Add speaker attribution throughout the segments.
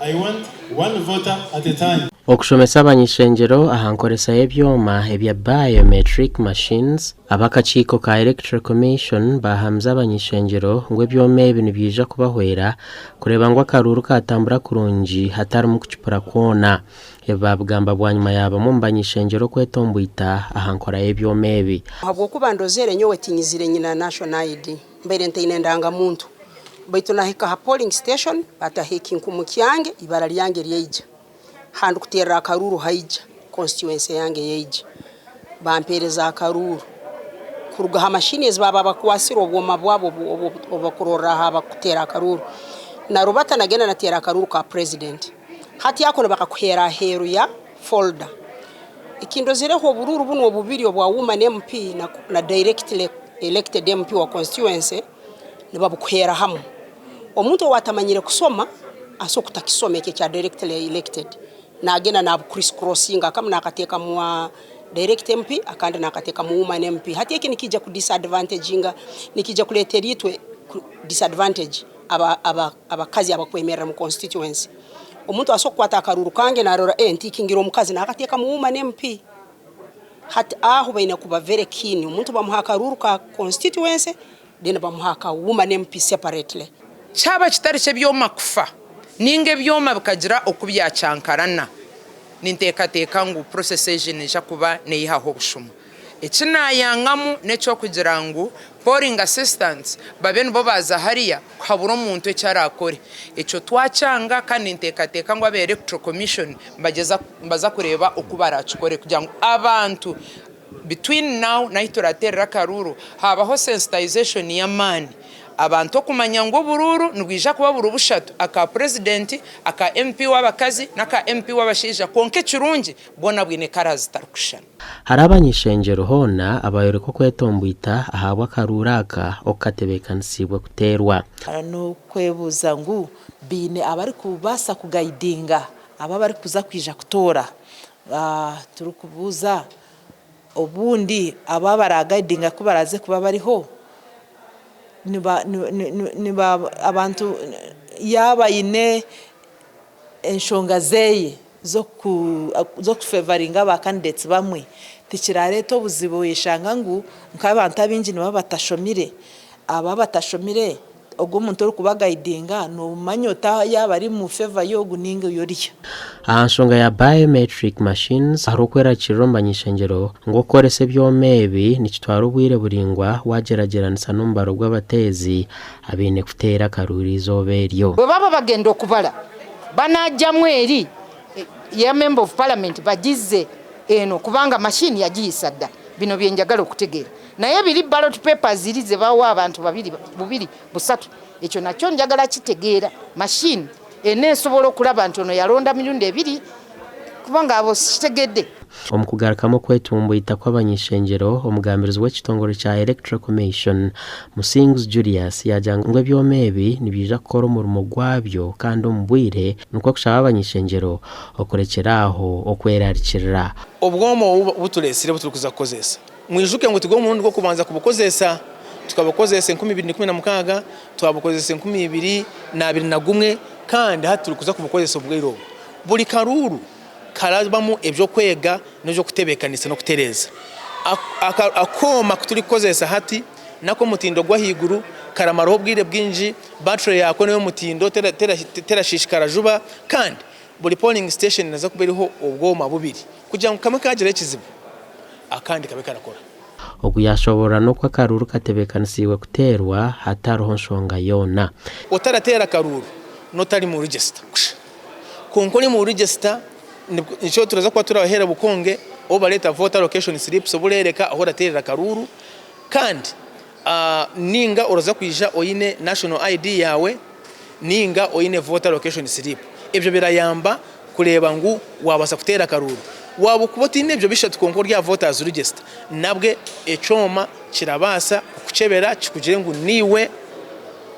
Speaker 1: I want one voter at a time.
Speaker 2: Okushomesa abany'ishengyero aha nkoresa y'ebyoma ebya biometric machines, ab'akakiiko ka Electoral Commission baahamize abany'ishengyero ngu ebyoma ebi nibyija kubahwera kureeba ngu akaruuru kaatambura kurungi hatarimu kucupura kwona. Ebi baabigamba bwanyima ya bamwe omu bany'ishengyero okwetomboita aha nkora y'ebyoma ebi.
Speaker 3: Ahabw'okuba ndozere nyowe tinyizire nyina National ID, mbaire ntaine ndangamuntu. Baitu nahika ha polling station bataho ekinkumu kyange ibara lyange lyaija. Handikuterra akaruuru haija, constituency yange yaija. Bampereza akaruuru. Kuruga ha mashini ezi baba bakwasire obwoma bwabo obubakurorraho abakuteera akaruuru. Narubata nagenda nateera akaruuru ka president. Hati ako nibakakuheera aheeru ya folder. Ekindozireho oburuuru bunu obubiri obwa woman MP na directly elected MP wa constituency nibabukuheera hamu. Omuntu owatamanyire kusoma asobola kutakisoma eki ekya directly elected nagenda nabu criss crossinga akamu nakateeka mu direct MP akandi nakateeka mu woman MP. Hati eki nikiija ku disadvantaginga nikiija kureetera itwe disadvantage abakazi abakwemerera mu constituency. Omuntu asobola kukwata akaruuru kange narora eh ntikingira omukazi nakateeka mu woman MP. Hati aho baine kuba very keen omuntu bamuha akaruuru ka constituency then bamuha aka woman MP separately.
Speaker 4: Kyaba kitari ky'ebyoma kufa ninga ebyoma bikagira oku byakyankarana, ninteekateeka ngu process egi neija kuba neyihaho obushuma. Eki naayangamu n'eky'okugira ngu polling assistants babe nibo baaza hariya kuhabura omuntu eki araakore. Ekyo twakyanga kandi ninteekateeka ngu aba Electoral Commission nibaza kureeba oku baraakikore kugira ngu abantu between now n'ahu turateerera akaruuru haabaho sensitization y'amaani. Abantu okumanya ngu oburuuru nibwija kuba buri bushatu, aka Purezidenti, aka MP w'abakazi n'aka MP w'abashaija kwonka ekirungi bwona bwine kara zitarikushushana.
Speaker 2: Hariho abany'ishengyero hoona abaayoreka okwetomboita ahabw'akaruuru aka oku katebeekanisiibwe kuteerwa.
Speaker 5: N'okwebuuza ngu baine abarikubaasa kugayidinga abo abarikuza kwija kutoora. Turikubuuza obundi abo abaragayidinga ku baraaze kuba bariho, abantu yaaba aine enshonga ze z'okufevaringa ba candidates bamwe, tikirareeta obuzibu oyeshanga ngu nk'abantu abaingi nibaba batashomire, abo abatashomire ogwo omuntu orikubagayidinga nomanya ota yaaba ari omu favour y'ogu ninga y'oriya.
Speaker 2: Aha nshonga ya biometric machines, hariho okwerarikirira omu bany'ishengyero ngu okukoresa ebyoma ebi nikitwara obwire buraingwa wagyeragyeranisa n'omubaro gw'abateezi abaine kuteera akaruuru eizooba eryo.
Speaker 6: Bwe baba bagenda okubara banagyamu eri eya member of parliament bagizze eno kubanga machine yagiyisa dda bino byenjagala okutegeera naye biri ballot papers ziri zebawa abantu babiri bubiri busatu ekyo nakyo njagala kitegeera machine eno esobola okulaba nti ono yalonda mirundi ebiri kubanga abo sikitegedde.
Speaker 2: Omu kugarukamu okwetumboita kw'abany'ishengyero, omugambirizi w'ekitongore kya Electoral Commission, Musinguzi Julius yaagira ngu ebyoma ebi nibyija kukora omurimo gwabyo kandi omu bwire nikwo kushaba abany'ishengyero okurekyera aho okwerarikirira.
Speaker 7: Obwoma obu obu tureetsire obu turikuza kukozesa, mwijuke ngu tigwo murundi gw'okubanza kubukozesa, tukabukozesa 2016, twabukozesa 2021 kandi hati turikuza kubukozesa obwire obu. Buri karuuru karabamu eby'okwega n'eby'okutebeekanisa n'okutereeza. Akooma aku turikukozesa hati n'ak'omutindo gw'ahaiguru, karamaraho obwire bwingi, battery yaako n'ey'omutindo terashiishikara juba kandi buri polling station neeza kuba eriho obwoma bubiri kugira ngu kamwe kaagira ekizibu akandi kabe karakora.
Speaker 2: Ogu yaashoboorora n'oku akaruuru katebeekanisiibwe kuteerwa hatariho nshonga yoona.
Speaker 7: Otarateera akaruuru n'otari mu register kusha. Kwonka ori omu register nikyo turaza kuba turabaheera bukonge obu bareeta voter location slips obureereka ahu orateerera akaruuru kandi ninga oraza kwija oine national ID yaawe ninga oine voter location slip. Ebyo birayamba kureeba ngu waabaasa kuteera akaruuru. Waaba okuba otaine ebyo bishatu kwonka ori aha voters register nabwe ekyoma kirabaasa kukukyebera kikugire ngu niiwe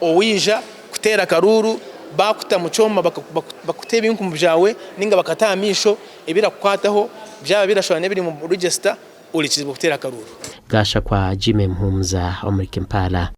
Speaker 7: owaija kuteera akaruuru, baakuta mu kyoma bakuta ebinkumu byawe ninga bakata aha maisho ebirakukwataho byaba birashwana n'ebiri omu register orikirizibwa kuteera akaruuru.
Speaker 2: Gashakwa Jimmy Muhumuza omuri Kampala.